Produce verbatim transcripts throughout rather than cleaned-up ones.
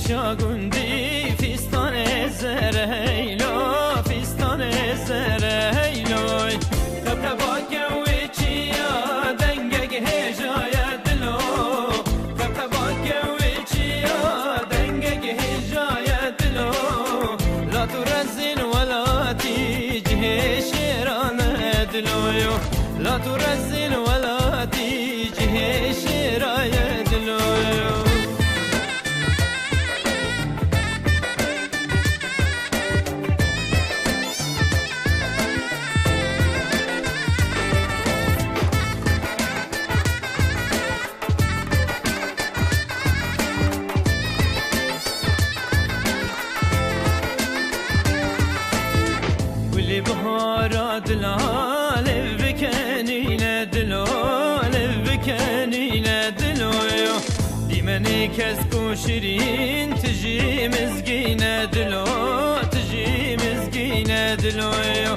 Ya gundî fîstanê zereylo, fîstanê zereyloy. Qeqeba kewçiya dengek hêjaye dilo. Qeqeba kewçiya dengek hêjaye dilo. La tu rezîl welatî cihê şêran e dilo yo. La tu rezîl welatî cihê şêra ye dilo yo. Gulê bihara dila lêv bikenîne dilo, lêv bikenîne dilo yo. Dîmenê kesk û şirîn tijî mizgîne dilo, tijî mizgîne dilo yo.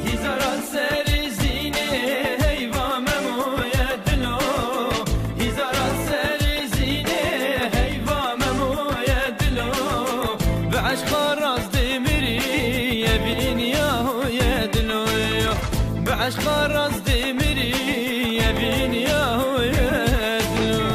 Hîzara serî zînê heyva memoye dilo. Hîzara serî zînê heyva memoye dilo. Bi eşqa rast demirî ye vîn yahoye dilo yo. Bi eşqa rast demirî ye vîn yahoye dilo.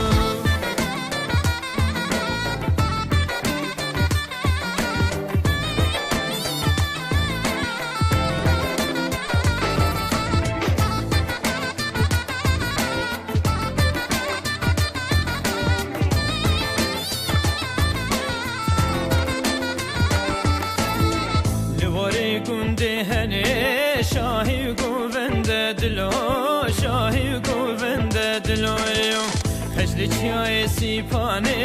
Li warê gundê hene şahî û govende dilo, şahî û govende dilo yo. Xeş li çiyayê Sîpanê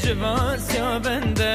ji van siya bende.